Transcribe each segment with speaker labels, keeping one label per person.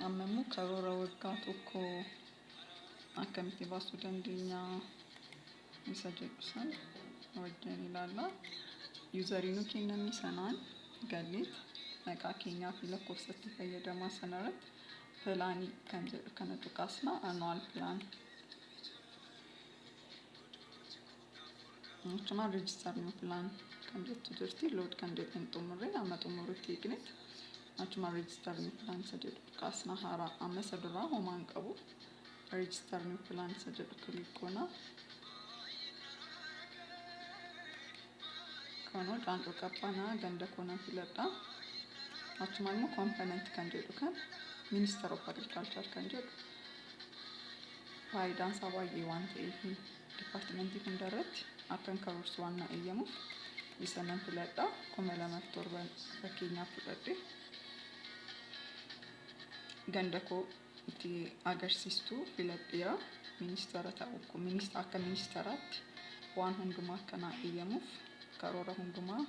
Speaker 1: Amma immoo karoora waggaa tokko akkamitti baasuu dandeenya isa jedhu san wajjin ilaalla. Userii nu kenname sanaan galleet maqaa keenyaa fi lakkoofsatti fayyadamaa sanarratti planii kan jedhu kana tuqaasna, annual plan. Achumaan register new plan kan jettu jirti. Load kan jedhu xumurre, amma xumurutti eegneet achumaan register new plan isa jedhu tuqaasna. Haaraa amma isa duraa homaa hin qabu. Register new plan isa jedhu click goona. Kunoo Caancoo Qabbanaa ganda koo nan filadha. Achumaan immoo component kan jedhu kan Minister of Agriculture kan jedhu faayidaan isaa baay'ee waan ta'eef, departmentii hundarratti akkan karoorsu waan na eeyyamuuf isa nan filadha. 2007 fakkeenyaaf fudhadhe, ganda koo itti agarsiistuu filadheera. Ministeera ta'u akka ministeeraatti waan hundumaa akka naa eeyyamuuf, karoora hundumaa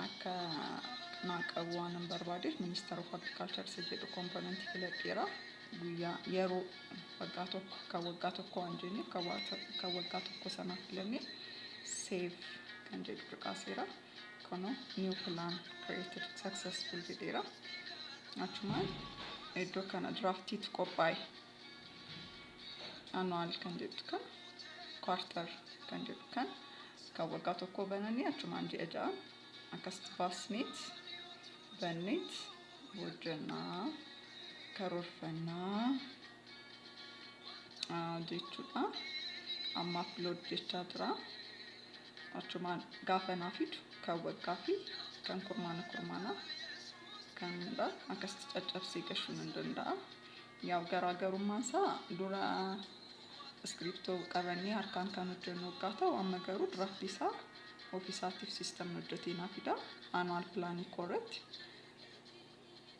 Speaker 1: akka naa qabu waan hin barbaadeef, Minister of Agriculture isa jedhu componentii filadheera. Guyyaa yeroo waggaa tokko, kan waggaa tokko waan jenneef, kan waggaa tokko sanaaf filanne, save kan jedhu tuqaaseera. Kunoo new plan created successful jedheera. Achumaan iddoo kana draftiitu qophaa'e. Annual kan jedhu kan, quarter kan jedhu kan waggaa tokko bananii achumaan ji'a 6 akkasitti baasneet banneet hojjannaa, karoorfannaa jechuudha. Ammaaf load jechaa jira. Achumaan gaafa naa fidu kan waggaa fi kan kurmaana kurmaanaa kanidha. Akkasitti caccabsee gashuu nan danda'a. Yaa, garaagarummaan isaa dura iskiriptoo qabannee harkaan kan hojjennu waggaa ta'u, amma garuu draftii isaa ofiisaatiif systemni hojjetee naa fida. Annual planii koorratti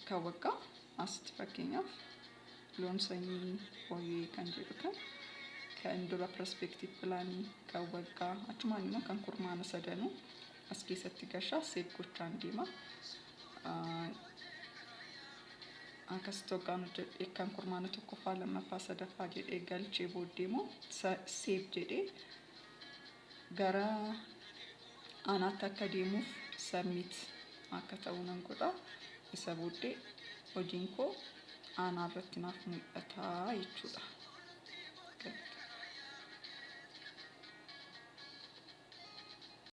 Speaker 1: kan waggaa asitti fakkeenyaaf loon sanyii fooyyee kan jedhu kan dura perspective planii kan waggaa, achumaan immoo kan kurmaana sadanuu as keessatti gashaa save gochaan deema. Akkasitti waggaan hojjedhee kan kurmaana tokkoffaa, lammaffaa, sadaffaa jedhee galchee booddee immoo save jedhee gara aanaatti akka deemuuf submit akka ta'u nan godha. Isa booddee hojiin koo aanaa irratti naaf mul'ata jechuudha.